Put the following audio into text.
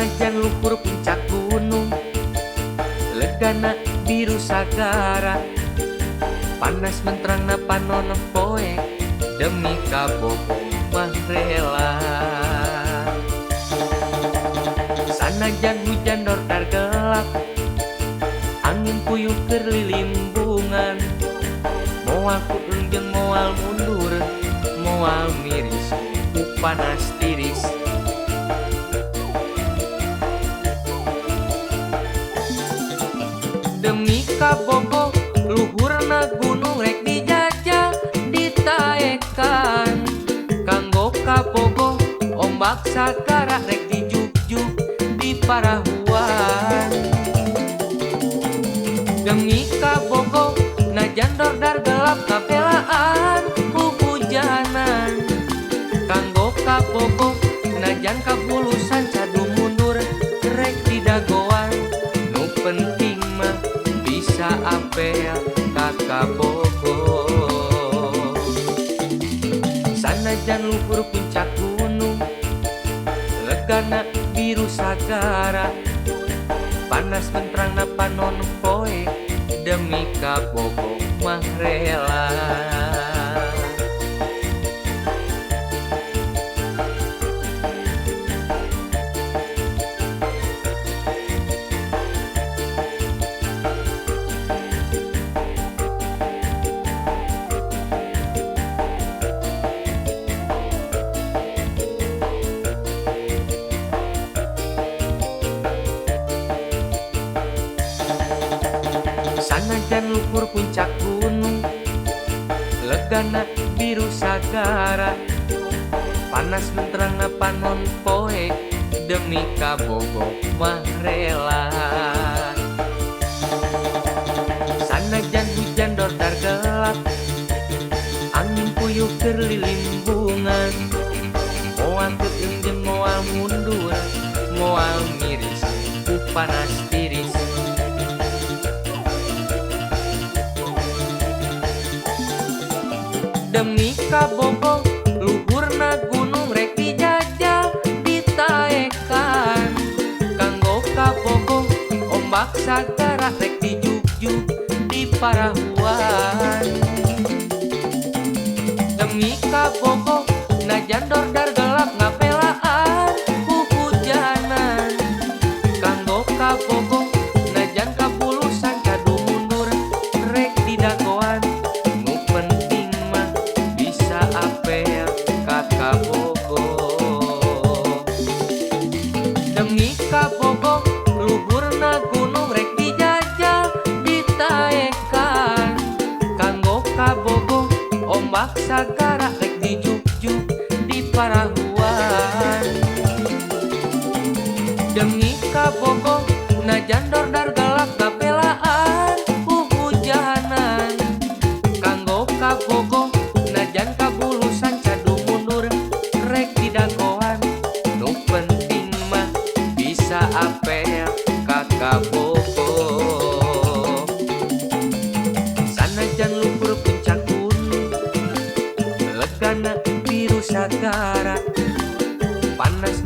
Sanajan luhur puncak gunung, legana biru sagara, panas menterangna panon poe, demi kabogoh mah rela. Sanajan hujan dordar gelap, angin puyuh keur lilimbungan, moal kueung jeung moal mundur, moal miris ku panas tiris. Demi kabogoh luhurna gunung rek dijajah ditaekan, kanggo kabogoh ombak sagara rek dijugjug di parahuan. Demi kabogoh najan dordar gelap kabelaan huhujanan, kanggo kabogoh najan kabulusan cadu mundur rek didagoan. Nu penting mah bisa apel ka kabogoh. Sanajan luhur puncak gunung, legana biru sagara, panas menterangna panon poe, demi kabogoh mah rela. Sanajan luhur puncak gunung, legana biru sagara, panas menterangna panon poe, demi kabogoh mah rela. Sanajan hujan dordar gelap, angin puyuh keur lilimbungan, moal keueung jeung moal mundur, moal miris ku panas tiris. Demi kabogoh luhurna gunung rek dijajah ditaekan, kanggo kabogoh ombak sagara rek dijugjug di parahuan. Demi kabogoh najan dordar gelap ngabelaan huhujanan, kanggo kabogoh najan kabulusan cadu mundur rek didagoan. Nu penting mah bisa apel ka kabogoh. Demi kabogoh luhurna gunung rek dijajah ditaekan, kanggo kabogoh ombak sagara rek dijugjug di parahuan. Demi kabogoh najan dordar gelap kabelaan huhujanan, kanggo kabogoh najan kabulusan cadu mundur rek didagoan. Nu penting mah bisa apel ka kabogoh. Sanajan luhur puncak gunung, legana biru sagara, panas